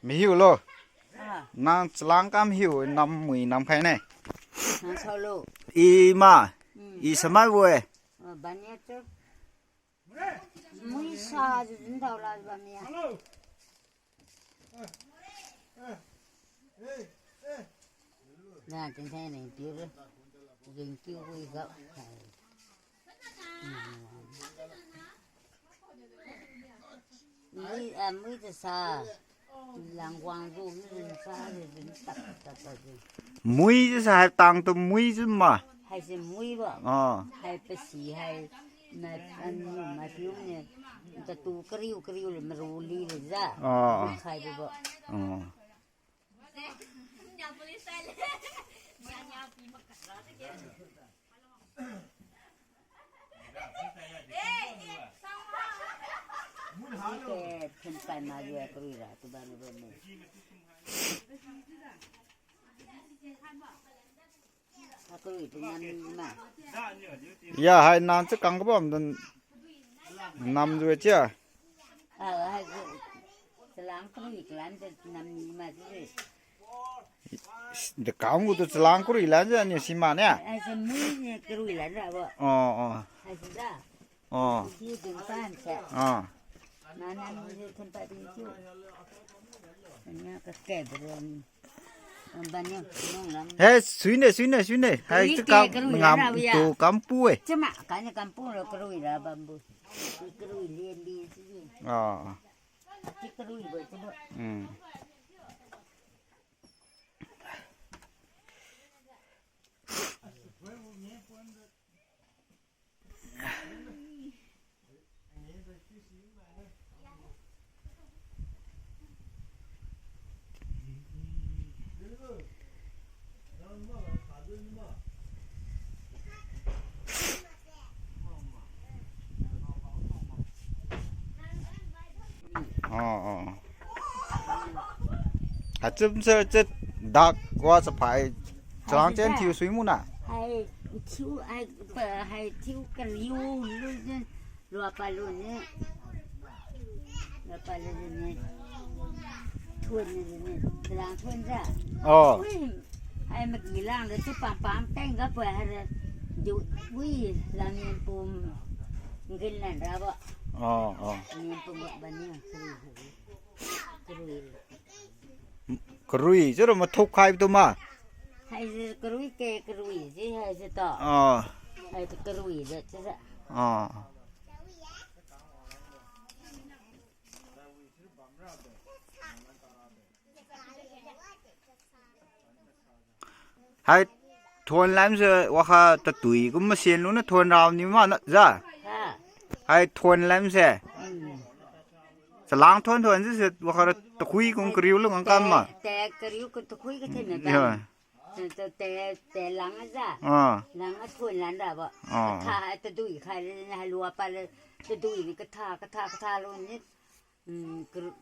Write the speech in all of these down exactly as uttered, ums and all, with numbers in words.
Mihiu lo. Ah. Nang chalang kam hiu nam mui nam khai ne. Nang sao lo. I ma. Hmm. I samai bo e. Ah, bania chu. Mui sa ju jin dao la ba mi a. Na, tin thai ning piu re. Jing kiu wi ga. Mui, ah, mui ta sa. Langwang ru mi rin sa ri rin tak tak tak ri. Mui ji sa hai tang tu mui ji ma. Hai se mui ba. Ah. Hai pasi hai na anu ma piu ni. Ta tu kariu kariu le maru li le ja. Ah. Khai de ba. Ah. Ke, thenpai ma ye karui ra, tu ba lu ba me. Karui tu nam ni ma. Ya, hai nang chakang kabam dun nam ju chia. Ah, hai chalang karui kalan je nam ni ma je. De kam gu tu chalang karui lan je ni sima ne. Ai, se mui ni karui lan ra bo. Oh, oh. Ai, se da. Oh. Si dun pan se. Oh. Na, na, ni je tun pa dun kiu. Nya ka ke bro. Ban ni, nong lam. He, suine, suine, suine. Hai, karui tu ke, kam karui ngam lan ra bo ya. Tu kampu e. Chama, ka ni kampu lo karui ra bambu. Karui lien bi si. Oh. Ti karui bo, ti bo. Hmm. Oh, oh. Hachum se chet dak wa chaphai. Chalang chen thiu sui muna. Hai thiu, hai, pa, hai thiu kariu lu chen. Lua pa lu ni. Lua pa lu ni. Thuan ni ni. Chalang thuan ja. Oh. Ui. Ai maki lang de tu pang pang teng ga pa ha de. Ju wi lang ni pum. Ngin lan ra ba. Oh, oh. Ni pum ba ni. Karui. Karui, jero mathuk khai tu ma. Hai karui ke karui ji hai ji to. Oh. Hai karui de ji. Oh. Hai thuan lam se wakha tatui kum masen lu na thuan rao ni ma na ja. Ha. Hai thuan lam se. Hmm. Chalang thuan thuan se wakha tatui kum kariu lu ngang kam ma. Te, te kariu kum tatui ka thin na. Ya. Te, te, te lang ja. Ah. Lang a thuan lan ra ba. Ah. Katha tatui khai le na lua pa le tatui ni katha, katha, katha lu ni. Hmm, kru-,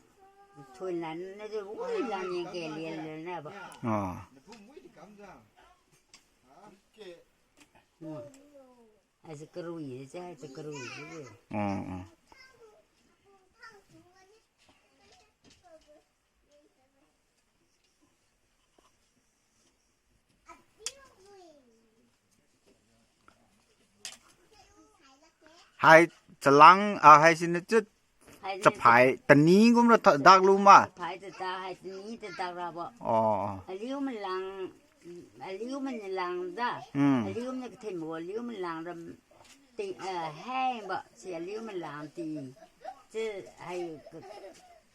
thuan lan na de, ui, lan ni ke lian lian na ba. Ah. Hmm. Ai se karui, se ai se karui, se. Ah, ah. Hai chalang, ah, hai sini chut. Hai sini chaphai tani gum ra tha-, dak lu ma. Chaphai ta ta, hai tani ta dak ra bo. Oh. Aliu malang, aliu malang da. Hmm. Aliu na kathen bo, aliu malang ram ti, eh, heng ba, si aliu malang ti. Chi hai ka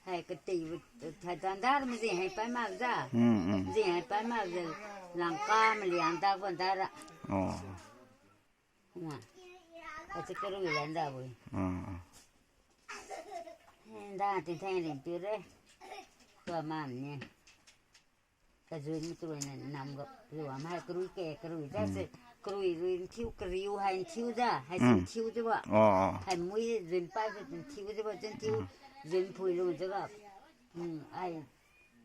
Hai kati, hai tanda mazing hai pai ma ja. Hmm, hmm. Mazing hai pai ma ja. Langka maliang da wan da ra. Oh. Na. Achi karui lan da wi. Hmm. Nda tin theng rin pi re. Tua man ni. Kazui mi tu na nam ga lua ma hai karui ke karui da se. Hmm. Karui rui thiu kariu hai thiu da. Hai sin thiu da ba. Oh, oh. Hai mui zin pa zin thiu da ba zin thiu. Hmm. Zin phui lu da ba. Hmm, ai.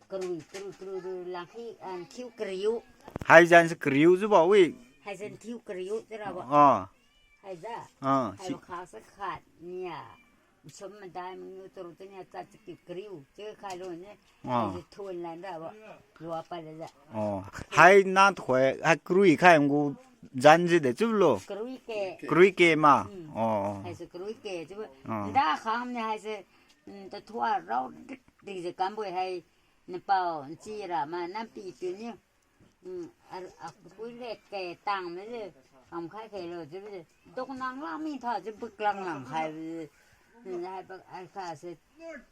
Karui, karui, karui, karui, langkhi, ah, thiu kariu. Hai jan se kariu jiu ba wi. Hai jan thiu kariu jiu ra ba. Ah. Hai ja. Ah, hai si- kha sa khat nia. Sum madai mangiu turu tania cha chaki kariu chiu khai lone. Ah. Haise thuon lan ra bo. Lua pa le ja. Oh. Hai nang tuhoi hai karui khai ngu jan ji de chiulo. Karui ke. Karui ke ma. Mm. Oh. Haise karui ke chiu. Ah. Nda khang ni haise, mm, tathua rao dik dik je kambo hai. Napao nchi ra ma nampi piu niu. Mm, a, a, kui le ke tang me le, kam khai ke lo, chiu, dok nang la mi tha, chiu, buk lang lang khai, mm, ai bak, ai kha se,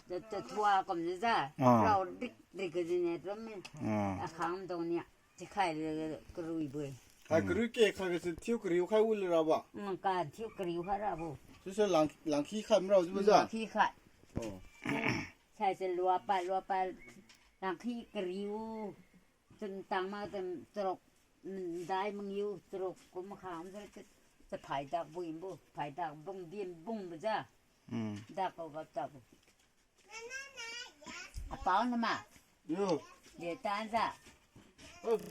de, de, thua kom je ja, ah, rao dik dik ke je ne, rom me, ah, a khang dong nia, chi khai le, le, karui bui. Hai, mm, karui ke khai ke se thiu kariu khai u le ra ba? Mm, ka thiu kariu khai ra bo. Chiu se lang, lang khi khai me ra, chiu ba ja? Lang khi khai. Oh. Sai se lua pa, lua pa, lang khi kariu. Chun tang ma chun charuk, mm, dai mangiu charuk kum kham se, se, se phai dak bui bu, phai dak bung din bung bu ja. Mm. Dak ko gap ta bu. Apao na ma. Yo. De tan ja. Oh.